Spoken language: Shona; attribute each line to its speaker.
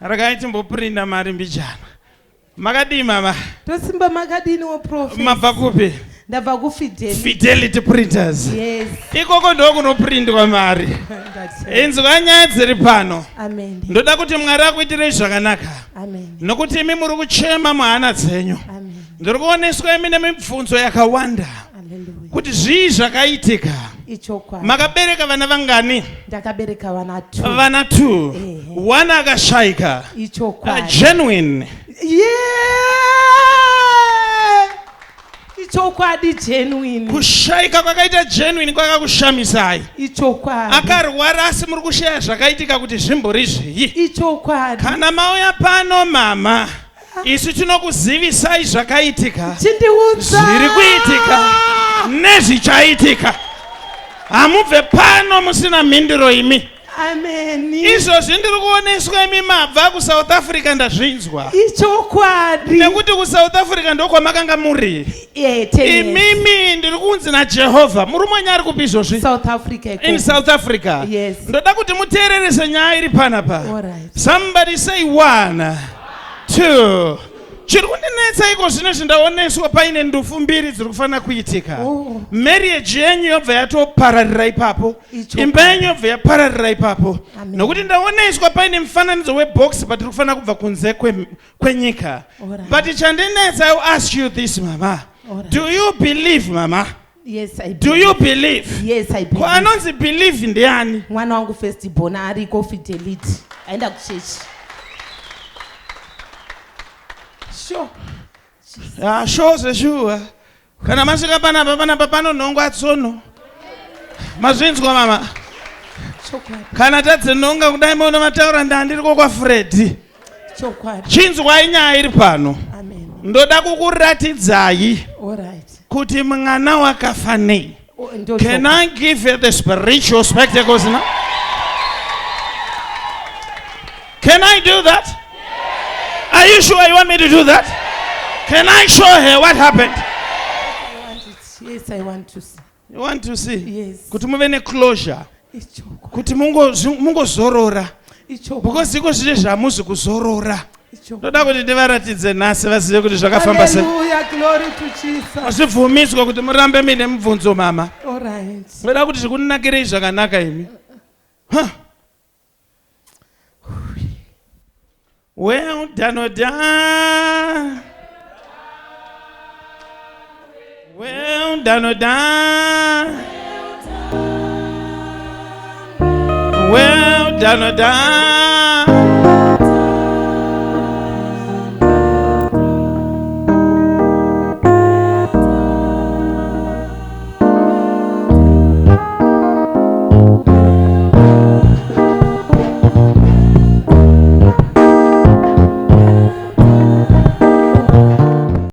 Speaker 1: Regai timboprinda mari mbijana. Makadii mama?
Speaker 2: Tosimba makadini wo prophet?
Speaker 1: Mabva kupi?
Speaker 2: Ndabva ku Fidelity.
Speaker 1: Fidelity Printers.
Speaker 2: Yes.
Speaker 1: Ikoko ndokunoprindwa mari. Inzwa nyaya dziri pano.
Speaker 2: Amen.
Speaker 1: Ndoda kuti Mwari akuitirei zvakanaka.
Speaker 2: Amen.
Speaker 1: Nokuti imi muri kuchema muhana dzenyu.
Speaker 2: Amen.
Speaker 1: Ndiri kuoneswa imi nemibvunzo yakawanda.
Speaker 2: Hallelujah.
Speaker 1: Kuti zvii zvakaitika?
Speaker 2: Ichokwadi.
Speaker 1: Makabereka vana vangani?
Speaker 2: Ndakabereka vana 2.
Speaker 1: Vana 2.
Speaker 2: Ehe.
Speaker 1: One akashaika.
Speaker 2: Ichokwadi.
Speaker 1: Genuine.
Speaker 2: Yeah! Ichokwadi genuine.
Speaker 1: Kushaika kwakaita genuine kwakakushamisai.
Speaker 2: Ichokwadi.
Speaker 1: Akarwara asi muri kushaya zvakaitika kuti zvimbori zvii.
Speaker 2: Ichokwadi.
Speaker 1: Kana mauya pano mama isu tinokuzivisai zvakaitika
Speaker 2: chindiudza
Speaker 1: zviri kuitika nezvichaitika hamubve pano musina mhinduro imi
Speaker 2: ameni
Speaker 1: izvozvi ndiri kuoneswa imi mabva kusouth africa ndazvinzwa
Speaker 2: ichokwadi
Speaker 1: nekuti kusouth africa ndokwamakanga muri
Speaker 2: Eh, ten years.
Speaker 1: imimi ndiri kunzi najehovha murume wenyu ari kupi izvozvi
Speaker 2: south africa ikoko.
Speaker 1: in south africa
Speaker 2: Yes.
Speaker 1: ndoda kuti muteererese nyaya iri panapa
Speaker 2: Alright.
Speaker 1: somebody say one two chiri kundinetsa iko zvino izvi ndaoneswa paine ndufu mbiri dziri kufanira kuitika
Speaker 2: Oh.
Speaker 1: marriage yenyu yobva yatopararira ipapo
Speaker 2: Icho.
Speaker 1: imba yenyu yobva yapararira ipapo
Speaker 2: Amen.
Speaker 1: nokuti ndaoneswa paine mufananidzo webox but tiri kufanira kubva kunze kwenyika
Speaker 2: Alright.
Speaker 1: but chandinetsa i will ask you this mama
Speaker 2: Alright.
Speaker 1: do you believe mama
Speaker 2: Yes, I
Speaker 1: do you believe
Speaker 2: Yes, I
Speaker 1: ko
Speaker 2: believe.
Speaker 1: anonzi believe ndiani
Speaker 2: Mwana wangu first born ariko Fidelity. Aenda kuchechi. Sure.
Speaker 1: Ah, sure zveshuwa kana masvika panapa panapa panonhongwa tsono mazvinzwa mama
Speaker 2: Chokwadi.
Speaker 1: kana tadzinonga kudai maona mataura ndandiriko kwafredi
Speaker 2: Chokwadi.
Speaker 1: chinzwai nyaya iri pano
Speaker 2: Amen.
Speaker 1: ndoda kukuratidzai
Speaker 2: All right.
Speaker 1: kuti mwana wakafa nei
Speaker 2: Oh, ndo
Speaker 1: can i give you the spiritual spectacles now can i do that are you sure you want me to do that can i show her what happened
Speaker 2: I want it. Yes, I want to see.
Speaker 1: you want to see
Speaker 2: Yes.
Speaker 1: kuti muve neclosure
Speaker 2: Ichokwadi.
Speaker 1: kuti mungozorora
Speaker 2: Ichokwadi.
Speaker 1: because iko zvine zvamuzi kuzorora
Speaker 2: Ichokwadi.
Speaker 1: ndoda kuti ndivaratidze nhasi vazive kuti zvakafamba sei
Speaker 2: Hallelujah, glory to Jesus.
Speaker 1: hazvibvumidzwa kuti murambe muine mubvunzo mama
Speaker 2: All right.
Speaker 1: ndoda kuti zvikunakirei zvakanaka imi Huh. Well done, well done. Well done, well done. Well done, well done.